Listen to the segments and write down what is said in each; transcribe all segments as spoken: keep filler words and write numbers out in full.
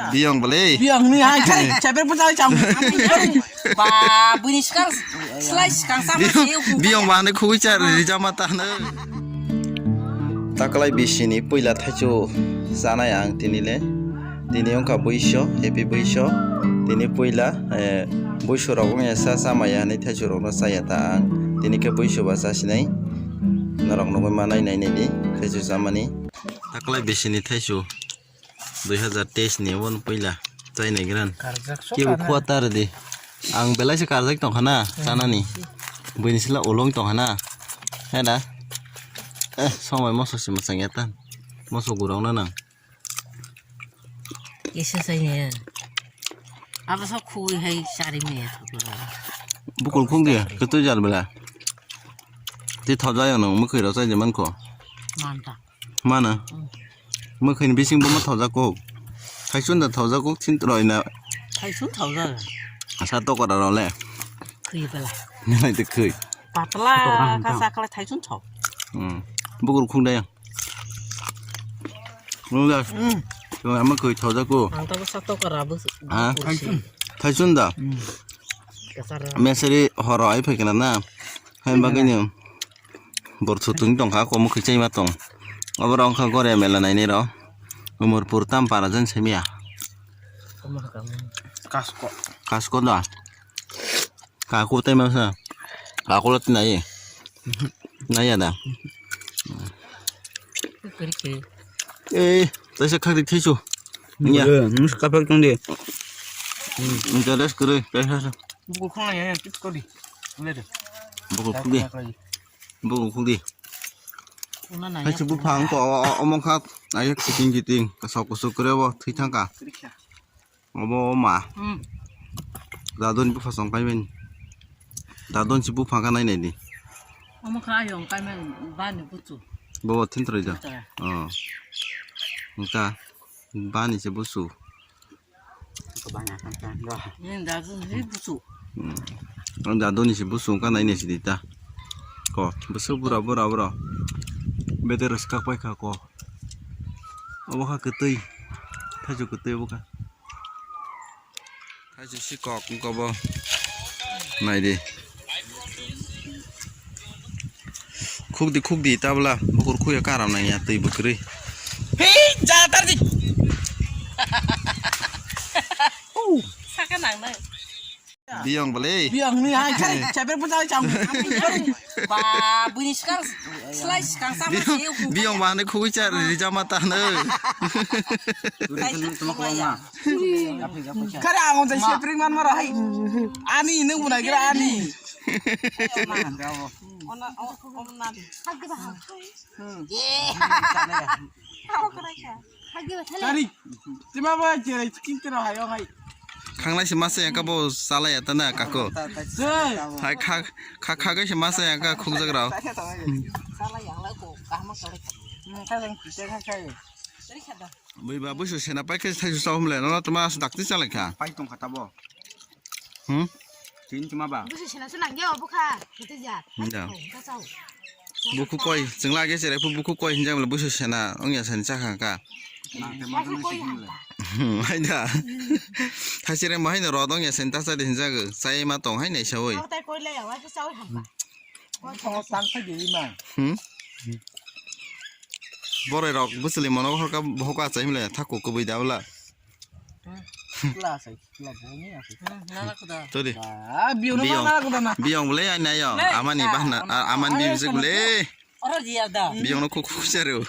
Biyong bole. Biyong ni hai khai, cheper puja cham. Ba, buini skang, slai skang sama Biyong, se, biyong ba ne khugui cha rijama ta hne. Taklai bisini puila thaichu chanai ang tini le. Tini wngkha buiso, happy buiso. Tini puila, eh, buiso rok wngya sa chamaya hinwi thaichu rokno chaya ta ang. Tini khe buiso ba chasinai. Norok nugui manai nai nai di, thaichu chamani. Taklai bisini thaichu. Dui hazar teis ni obo puila chainai gran. Karjak sok Kebo kana. Khua tar di. Ang belai se karjak tong khana, hmm, chanani. Buini sila ulong tong khana. He da. Eh, somoi moso si masang ya tan. Moso gurong na nang. Kisa sai ne. Abo sok khui hai sari me. Bukul khung dia, ketu jal bela. Ti thau jai ono, mukhui rok chai je man kho. Manta. Mana? Mm. Mukhin bising bo ma thawjak kok. Thaichun da thawjak kok thin roi na. Thaichun thawjak. Asa to kora role. Khui bela. Nai te khui. Patla ka sakla thaichun thaw. Hmm. Bukur khung da yang. Nung da. Hmm. Ama khui thawjak ko. Ang ta sa to kora bu. Ha? Thaichun. Thaichun da. Hmm. Kasar. Mesari horo ai phai kana na. Hai bagini. Bor thutung tongkha, komo khichai ma tong. Oborok wngkha Goria mela nainai rok. Umorpur tam para jan semia. Kasko. Kasko da. Kako tai masa. Kako lati nai. Nai ada. Eh, taisa khakri thaisu. Nya. Nus kapak tong de. Interest kere, kaisa. Buku khong ya, kit kori. Buku khudi. Buku khudi. Hai se buphang ko, o, o, omong kha, ayo kiting kiting, kasok kusuk kore bo, thwi thang ka. Obo ma. Hmm. Dadon bupha song kai men. Dadon si buphang ka nai nai di. Omong kha ayong kai men, bani buchu. Bobo thin troi da. Thin troi. Oh. Engka bani se busu. Ang dadoni se busu wngkha nai naisidi ta. Ko, bwswk bura bura bura. Bedero swkak paikha ko. Obo kha kwtwi. Thaichuk kwtwi obo kha. Thaichuk si kok wngkha bo. Naidi. Khukdi, khukdi, tabla, bukur khuya karam nangya, twi bwkrwi. Hei, jatar di. Saka nang nang. Biyong bole. Biyong ni hai, chai, chai ber puja cham. Ba, buini skang, slai skang sama Biyong, se, biyong ba ne khugui cha ri jama ta ne. Kare ang jai sepring man mara hai. Ani nung bunai gira ani. Ona, o-, ona. Hmm. Tari, tima ba jere chicken tira hayo hai. Khanglai se masa yang kabo salai atana kako. Hai kha, kha, kha se masa yang ka khukjak rao. Salai yang lai ko kahma salai. Hmm, salai kita kan saya. Bui ba busu sena pai khe thaisu sa humle no tuma dakti salai kha. Pai tong kha tabo. Hmm? Tin tuma ba? Busu sena su nang ya, bukha. Kete ja. Hinda. Buku koi, chwngla age chere phu buku koi hinjak le busu sena ongya sani chakha ka. Nang te ma dun si hinle. Hmm, haida. Thasire ma haino rodong ya sani tasa de hinjak. Sai ma tong hai nai sawi. Tang kha di ma. Hmm? Boroi rok bwswli mono horka bohoka achai himle thakko kubui da bwla. Chwla achai, chwla bo ni achai. Todi. Ba, biyong no Biyong. Nana kuda na. Biyong bwle ai nayo. Amani bahna, amani bimjik bwle. Oro jiya da. Biyong no kuk kuk charo.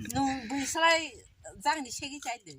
Nung bui slai jang ni segi chai de.